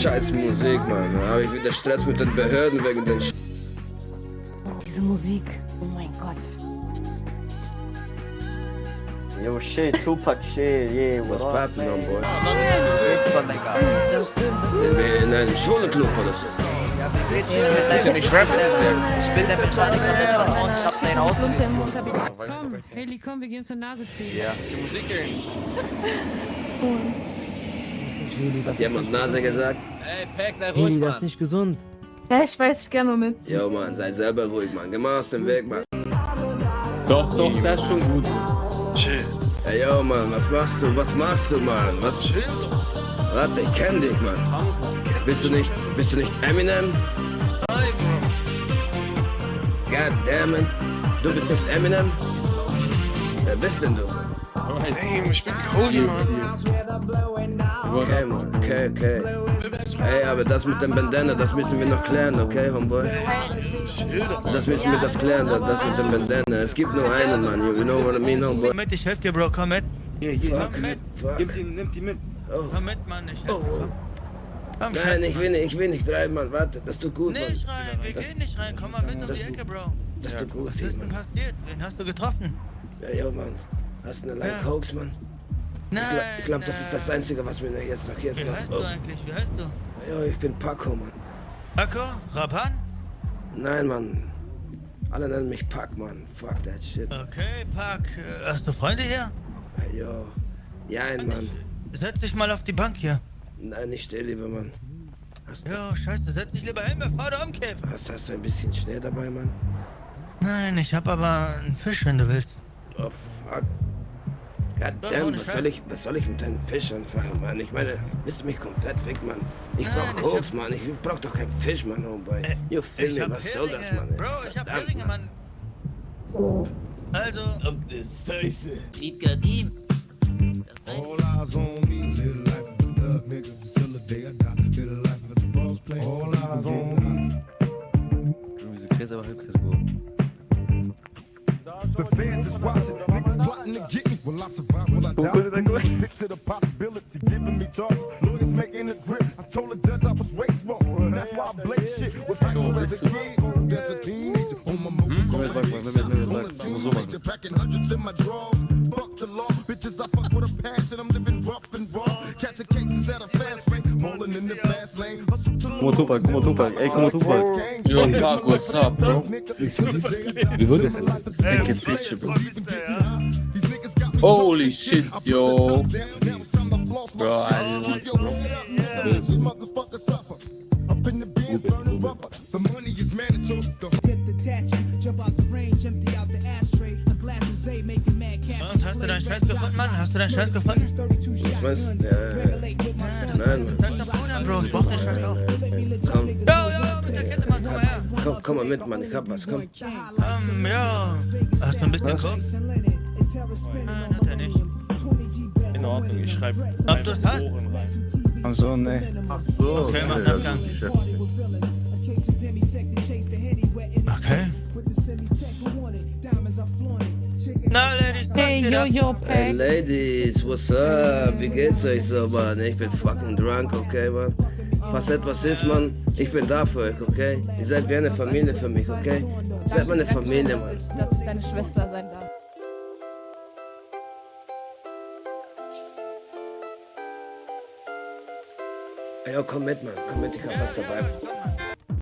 Scheiß Musik, Mann. Da habe ich wieder Stress mit den Behörden wegen den Diese Musik, oh mein Gott. Yo, shit, Tupac shit, yeah, Was what up, poppin' on, boy? Jetzt von Digga. Das stimmt. Sind wir in einem Schwulenclub oder so? Ist ja nicht Rap. Ich bin der Mechaniker des Vertrauens, ich hab dein Auto. Komm, Haley, komm, wir gehen zur Nase ziehen. Ja, die Musik Hat jemand Nase gesagt? Ey, Pack, sei ruhig, Das ist Mann. nicht gesund. Ja, ich weiß, ich gerne mit. Jo, Mann, sei selber ruhig, Mann. Geh mal aus dem Weg, Mann. Doch, das ist schon gut. Chill. Ey, yo, Mann, was machst du? Was machst du, Mann? Was? Chill doch. Warte, ich kenn dich, Mann. Bist du nicht Eminem? Nein, Bro. God damn it. Du bist nicht Eminem? Wer bist denn du? Ey, ich bin Cody, Mann. Okay, Mann, okay. Ey, aber das mit dem Bandana, das müssen wir noch klären, okay, Homeboy? Chill doch. Das müssen wir klären, das mit dem Bandana. Es gibt nur einen, Mann, you know what I mean, Homeboy? Komm mit, ich helf dir, Bro, komm mit. Fuck, Komm mit. fuck. Nimm die mit. Oh. Komm mit, Mann, ich helf dir, komm. Komm, Nein, Chef, ich will nicht rein, Mann, warte, das tut gut, Mann. Nicht rein, wir gehen nicht rein, komm mal mit um das- die Ecke, Bro. Das tut gut, Was ist denn Mann. passiert? Wen hast du getroffen? Ja, yo, Mann, hast du eine Like Ja. Hoax, Mann? Nein, Ich glaub, das ist das Einzige, was mir jetzt noch hier Wie heißt du eigentlich? Wie heißt du? Ja, ich bin Paco, Mann. Paco? Raban? Nein, Mann. Alle nennen mich Pac, Mann. Fuck that shit. Okay, Pac. Hast du Freunde hier? Hey, yo. Ja, Mann. Setz dich mal auf die Bank hier. Nein, nicht still, lieber Mann. Jo, scheiße, setz dich lieber hin, bevor du umkippst. Hast du ein bisschen Schnee dabei, Mann? Nein, ich hab aber einen Fisch, wenn du willst. Oh, fuck. Goddamn, was soll ich mit deinem Fisch anfangen, Mann? Ich meine, bist du mich komplett weg, Mann? Ich brauch Koks, Mann. Ich brauch doch keinen Fisch, Mann, Homeboy. You feel Ich me, hab was soll das, Mann? ey? Bro, ich hab Verdammt, Heringe, Mann. Also, Scheiße. Lied gehört ihm. All eyes on me, live life of a thug nigga till the day I die. Live life of a boss player. All eyes on me. Diese Käse war wirklich gut. The fans is watching, niggas plotting to get me. Will I survive? Will I die? Picture the possibility, giving me charges. Lawyers making a grip. I told the judge I was raised wrong. That's why I blaze shit. Was hyper as a kid, as a teenager. On my mobile phone. Packing hundreds in my drawers. Fuck the law, bitches. I fuck with a passion. I'm living rough and raw. Catching cases at a fast rate. Rolling in the fast lane. Hustle to Como Tupac. Ey, como Tupac. Yo, Pac, what's up, bro? Wie wird das so? Second picture, bro. Holy shit, yo. Bro, I didn't want to, bro. The money is mandatory. sonst hast du deinen Scheiß gefunden, Mann? Hast du deinen Scheiß gefunden? Was meinst du? Nein, Mann. Sag doch Bruder, Bro, ich brauch den Scheiß auch. Komm, Jo, mit der Kette, Mann, komm mal her. komm mal mit, Mann. Ich hab was, komm. Ja. Hast du ein bisschen Koks? Nein, hat er nicht. In Ordnung, ich schreibe Ob du es hast? Achso, ne. Okay, mach einen Abgang. Okay. Na, Ladies, was Hey, geht yo, ab? yo, Hey, Pack. Ladies, what's up? Wie geht's euch so, Mann? Ich bin fucking drunk, okay, Mann? Was etwas ist, Mann, ich bin da für euch, okay? Ihr seid wie eine Familie für mich, okay? Ihr seid meine Familie, Mann. Dass ich deine Schwester sein darf. Ey, yo, komm mit, Mann. Komm mit, ich hab was dabei. Komm, Mann.